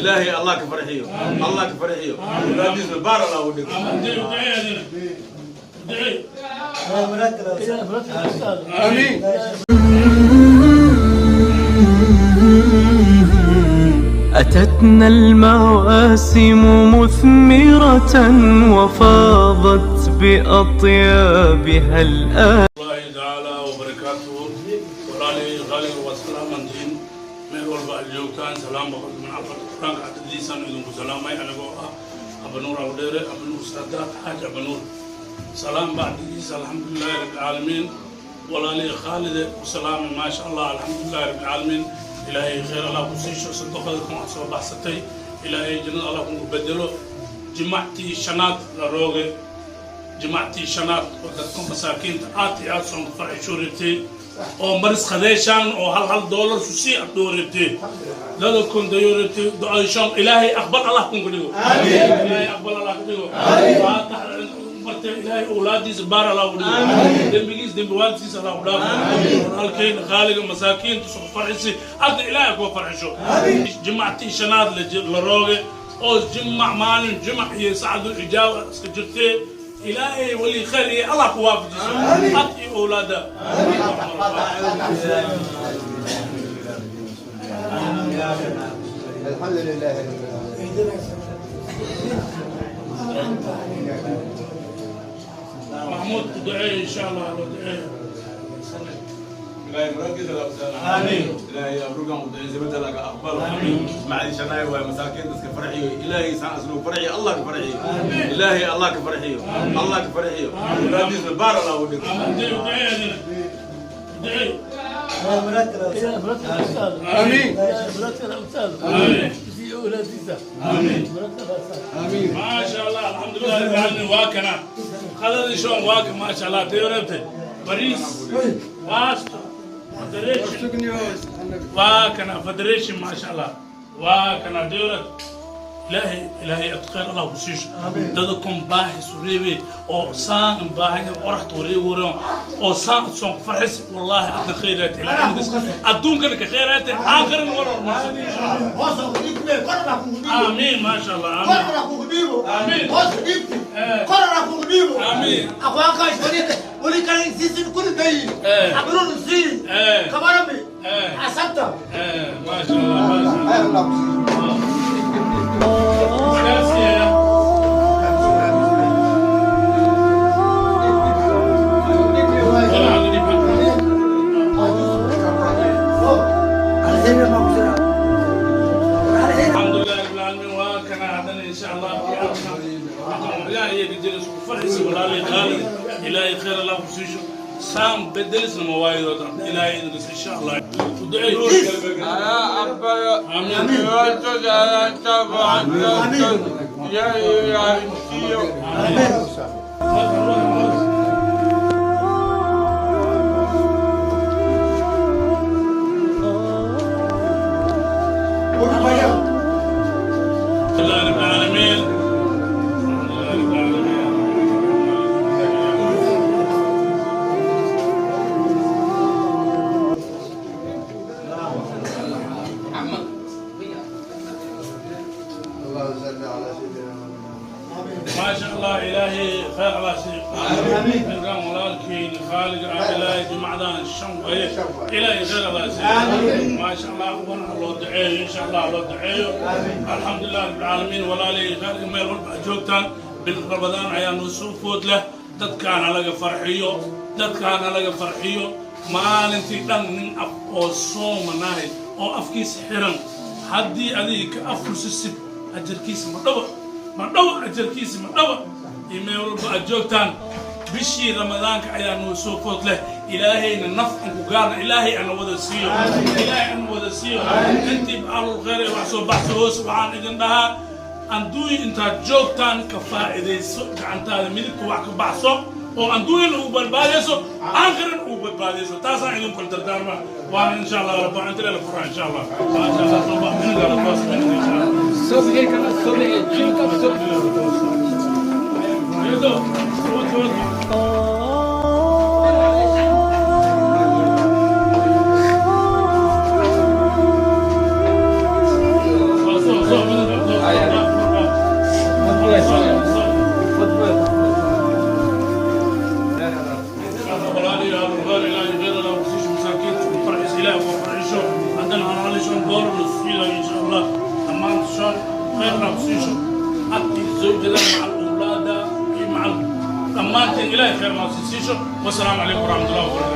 Ilaahay Allah ka farxiyo, Allah ka farxiyo, awlaadiisna baar Allah u dhigo. Ducee. Aamiin. أتتنا المواسم مثمرة وفاضت بأطيابها الآن. الله تعالى وبركاته. Walaalihii qaaliga, waa salaamantiin meel walba aad joogtaan. Salaam boqol min afarta Qur-aanka cadadiisaan idinku salaamay, anigoo ah Abanuur Abudheere, Abanuur Saadaat, Xaaji Abanuur. Salaam bacdigiisa, alxamdulilahi rabbi alcaalamiin. Walaalihii khaalide ku salaamay, maasha Allah, alxamdulilahi rabbi alcaalamiin. Ilaahay khayr Allah ku siisho. Sadaqada kun aad soo baxsatay, Ilaahay jannada Allah kugu bedelo. Jimactii shanaad la rooge, jimactii shanaad oo dadka masaakiinta aad iyo aad soonka farxisho rabtay, oo maris khadeeshaan oo hal hal doolar susii aad dhoo rabtay, dada kondayo rabtay. Ducadishaan Ilaahay aqbal Allah kunka dhigo, Ilaahay aqbal Allah ka dhigo. Marta Ilaahay owlaadiisa baar Allah u dhigo, dembigiis dembi waalidkiisa Allah u dhaafo. Walaalkayna qaaliga, masaakiinta soo farxisi hadda, Ilaahay kuwa farxisho. Jimactii shanaad la rooge oo jimac, maalin jimac iyo sacadul ijaaba iska jirtee, Ilaahay wali khayr iyo Allah ku waafajiso ad iyo owlaada. الحمد لله رب العالمين. Maxmuud, u duceey insha Allah, loo duceeyo. Ilaahay muraadkiisa la qabsana. Aamiin. Ilaahay abrugan u duceeyay sabada laga aqbalo. Macdi shanaay waay, masaakiinta iska farxiyo. Ilaahay saan aslu farxiyo, Allah ka farxiyo. Ilaahay Allah ka farxiyo, Allah ka farxiyo, awlaadiisna baar Allah u dhigo. Duceey, duceey, adina duceey. Aamiin. Aamiin. Maasha Allah, alxamdulilah rabbil caalamiin. Waa kana qadadii shoon, waa ka, maasha Allah. Tayorebte bariis, baasto, federation, waa kana federation, maasha Allah, waa kana dowlad. Ilaahay, Ilaahay ad khayr Allah ku siisho. Dadakon baahi sureebe oo saan baahan qoraxda wareegoran oo saan soon ku farxis, wallaahi adna khayraat Ilaahay adduunkana ka khayraat, aakhirana wala hormarsan. Aamiin, maasha Allah, aamiin. Aamiin. Maasha Allah, maasha Allah. خير الله فيك. Gracias. الحمد لله رب العالمين. وكان هذا ان شاء الله إلهي يجلس فرحس ولا لي خالد، إلهي خير الله وسيشو سام بدلسنا مواعيد إلهي إن شاء الله ودعي. آمين. آمين. لله رب العالمين، الحمد لله رب العالمين. اللهم صل على سيدنا محمد. ما شاء الله، إلهي خير على شيء ملقان walaalkiin khaaliga ah. Ilaahay jumcadan shan waye, Ilaahay khayr ala siiyo. ما شاء الله, wana loo duceeyo, insha Allah loo duceeyo. Alxamdulilah rabbil caalamiin. Walaalihii khaaliga, meel walba aad joogtaan, bil Ramadaan ayaa noo soo food leh. Dadkaana laga farxiyo, dadkaana laga farxiyo. Maalintii dhan nin af oo soomanahay oo afkiisa xiran, haddii adiga ka afursisid, ajarkiisa ma dhawa, ma dhawa, ajarkiisa ma dhawa. Iyo meel walba aad joogtaan, bishii Ramadaanka ayaa noo soo food leh. Ilaahayna naf an ku gaarna, Ilaahay ana wada siiyo, Ilaahay ana wada siiyo. Intii baalul khayr ee wax soo baxso hoos, waxaan idin dhahaa, anduuy intaad joogtaan ka faa'iidayso. Gacantaada midigta wax ka baxso oo anduuyan ugu badbaadayso, aakhiran ugu badbaadayso. Taasaan idin kula dardaarma. Waana insha Allah rabba inta la furaa insha Allah, maasha Allah. Soo bax iniga la toos insha Allah. Yedo, soo soo. Soo soo. Salli. Walaalayaal, khayr Ilaahay khayr Allah ku siisho, masaakiinta ku farxis, Ilaahay ku farxisho. Haddana aan hal 5 doolar la siinayo, insha Allah. Dhammaan shan khayr Allah ku siisho, adi zawjada maca awlaada iyo maca dhammaanteen. Ilaahay khayr Allah ku siisho. Wasalaamu calaykum waraxmatullahi wabarakatu.